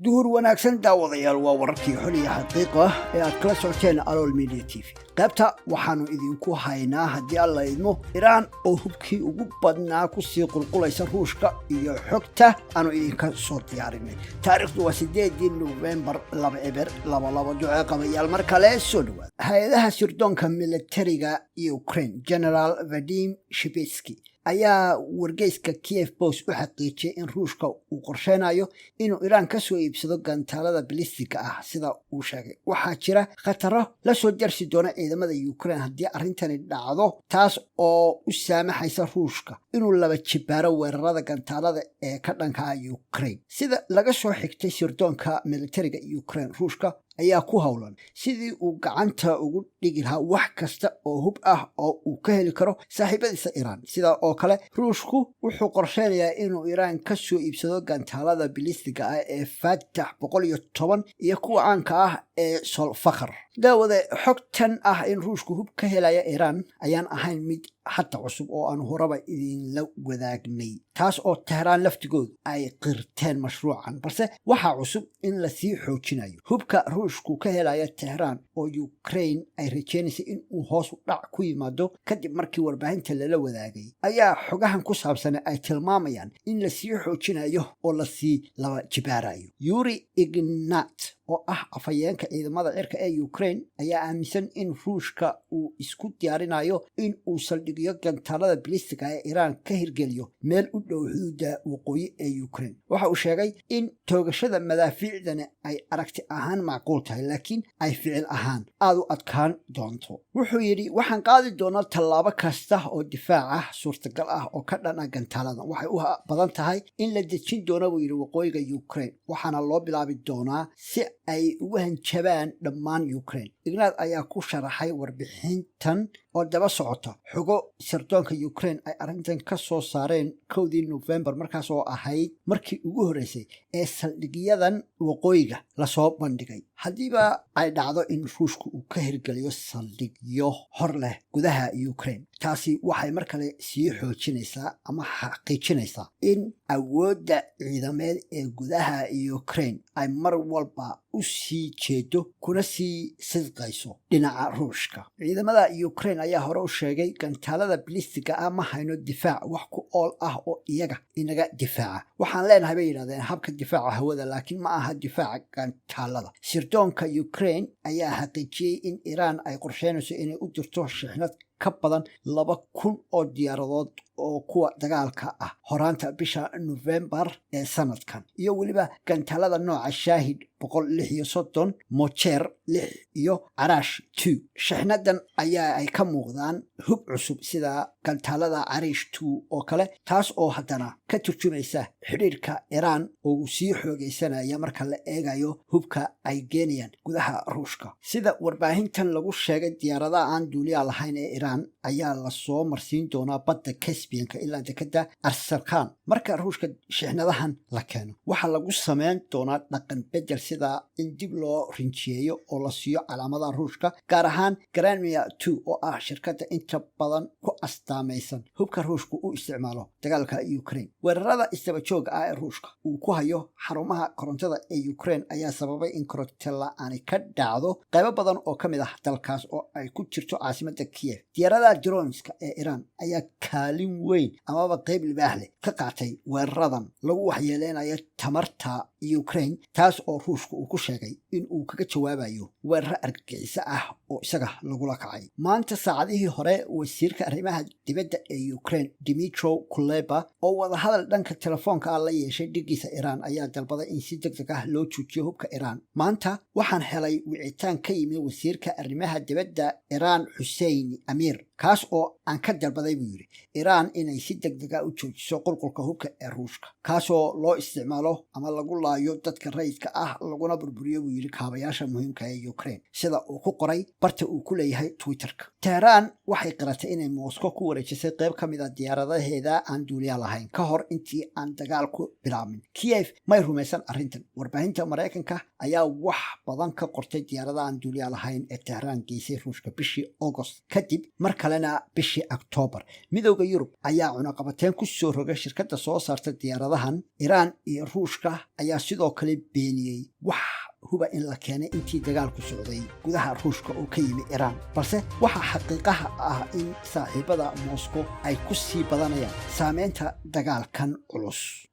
Duhur wanaagsan, daawadayaal. Waa wararkii xoliya xaqiiqa ee aad kala socoteen Alool Media TV. Qaybta waxaannu idinku haynaa, haddii Alla idmo, Iraan oo hubkii ugu badnaa kusii qulqulaysa Ruushka iyo xogta aanu idinka soo diyaarinay. Taariikhdu waa 8-dii Nofembar 2022. Ducee qabayaal, mar kale soo dhawaada. Hay-adaha sirdoonka militariga Ukraine, General Vadim Shibetski ayaa wargeyska Kiev Post u xaqiijiyey in Ruushka uu qorsheynayo inuu Iraan ka soo iibsado gantaalada balistiga ah. Sida uu sheegay, waxaa jira khataro la soo jarsi doona ciidamada Ukraine haddii arrintani dhacdo, taas oo u saamaxaysa Ruushka inuu laba jibaaro weerarada gantaalada ee ka dhanka ah Ukraine. Sida laga soo xigtay sirdoonka militariga Ukraine, Ruushka ayaa ku howlan sidii uu gacanta ugu dhigi lahaa wax kasta oo hub ah oo uu ka heli karo saaxiibadiisa Iiraan. Sida oo kale, Ruushku wuxuu qorsheynayaa inuu Iiraan ka soo iibsado gantaalada bilistiga ah ee Faatax 110 iyo kuwa caanka ah ee Solfakhar. Daawade, xogtan ah in Ruushku hub ka helaya Iiraan ayaan ahayn mid hadda cusub oo aanu horaba idinla wadaagnay, taas oo Tehraan laftigoodu ay qirteen mashruucan, balse waxaa cusub in lasii xoojinayo hubka Ruushku ka helaya Tehraan, oo Ukraine ay rajeynaysa in uu hoos u dhac ku yimaado kadib markii warbaahinta lala wadaagay. Ayaa xogahan ku saabsan ay tilmaamayaan in lasii xoojinayo oo lasii laba jibaarayo. Yuri Ignat oo ah afhayeenka ciidamada cirka ee Ukraine ayaa aaminsan in Ruushka uu isku diyaarinayo in uu saldhigyo gantaalada bilistiga ee Iiraan ka hirgeliyo meel u dhow xuduudda waqooyi ee Ukraine. Waxa uu sheegay in toogashada madaafiicdani ay aragti ahaan macquul tahay, laakiin ay ficil ahaan aada u adkaan doonto. Wuxuu yidhi: "Waxaan qaadi doonaa tallaabo kasta oo difaac ah suurtagal ah oo ka dhan ah gantaalada. Waxay u badan tahay in la dejin doono," buu yidhi, "waqooyiga Ukraine, waxaana loo bilaabi doonaa si ay ugu hanjabaan dhammaan Ukraine." Ignaad ayaa ku sharaxay warbixintan oo daba socota xogo sirdoonka Ukraine ay arrintan ka soo saareen 1-dii Nofembar, markaas oo ahayd markii ugu horreysay ee saldhigyadan waqooyiga lasoo bandhigay. Haddiiba ay dhacdo in Ruushku uu ka hirgeliyo saldhigyo hor leh gudaha Ukraine, taasi waxay mar kale sii xoojinaysaa ama xaqiijinaysaa in awoodda ciidameed ee gudaha Ukraine ay mar walba u sii jeedo kuna sii sidqayso dhinaca Ruushka. Ciidamada Ukraine ayaa hore u sheegay: "Gantaalada bilistiga ah ma hayno difaac wax ku ool ah oo iyaga inaga difaaca. Waxaan leenahay," bay yidhahdeen, "habka difaaca hawada, laakiin ma aha difaaca gantaalada." Sirdoonka Ukraine ayaa xaqiijiyey in Iiraan ay qorsheynayso inay u dirto shixnad ka badan 2000 oo diyaaradood oo kuwa dagaalka ah horaanta bisha Nofembar ee sanadkan, iyo weliba gantaalada nooca Shaahid 136, Mojeer 6 iyo Carash 2. Shixnadan ayaa ay ka muuqdaan hub cusub sida gantaalada Carish 2 oo kale, taas oo haddana ka turjumaysa xidhiirka Iiraan oo uu sii xoogaysanaya marka la eegayo hubka ay geenayaan gudaha Ruushka. Sida warbaahintan lagu sheegay, diyaaradaha aan duuliya lahayn ee Iiraan ayaa lasoo marsiin doonaa badda Caspianka ilaa dekada Arsalkan. Marka Ruushka shixnadahan la keeno, waxaa lagu sameyn doonaa dhaqan bedel, sida in dib loo rinjiyeeyo oo la siiyo calaamadaha Ruushka, gaar ahaan Granmia 2 oo ah shirkadda inta badan ku astaamaysan hubka Ruushka u isticmaalo dagaalka Ukraine. Weerarada isdaba jooga ah ee Ruushka uu ku hayo xarumaha korontada ee Ukraine ayaa sababay in koronto la-aani ka dhacdo qaybo badan oo ka mid ah dalkaas, oo ay ku jirto caasimadda Kiev. Diyaaradaha droneska ee Iiraan ayaa kaalin weyn amaba qeyb libaax leh ka qaatay weeraradan lagu waxyeeleynayo tamarta Ukraine, taas oo Ruushka uu ku sheegay in uu kaga jawaabayo weeraro argagixiso ah oo isaga lagula kacay. Maanta saacadihii hore, wasiirka arrimaha dibadda ee Ukraine, Dmytro Kuleba, oo wadahadal dhanka telefoonka ah la yeeshay dhigiisa Iiraan, ayaa dalbaday in si deg deg ah loo joojiyo hubka Iiraan. "Maanta waxaan helay wicitaan ka yimi wasiirka arrimaha dibadda Iiraan, Xusein Amiir, kaas oo aan ka dalbaday," buu yidhi, "Iiraan inay si deg deg ah u joojiso qulqulka hubka ee Ruushka, kaasoo loo isticmaalo ama lagu laayo dadka rayidka ah, laguna burburiyo," buu yidhi, "kaabayaasha muhiimka ee Ukraine," sida uu ku qoray barta uu ku leeyahay Twitterka. Tehraan waxay qiratay inay Moscow ku wareejisay qayb ka mid a diyaaradaheeda aan duuliya lahayn ka hor intii aan dagaalku bilaabmin. Kiev may rumaysan arrintan. Warbaahinta Maraykanka ayaa wax badan ka qortay diyaaradaha aan duuliya lahayn ee Tehraan geysay Ruushka bishii August, kadib mar kalena bishii Octoobar. Midowda Yurub ayaa cunaqabateen ku soo rogay shirkadda soo saarta diyaaradahan. Iiraan iyo Ruushka ayaa sidoo kale beeniyey wax huba in la keenay intii dagaalku socday gudaha Ruushka oo ka yimi Iiraan, balse waxaa xaqiiqaha ah in saaxiibada Moscow ay ku sii badanayaan saameynta dagaalkan culus.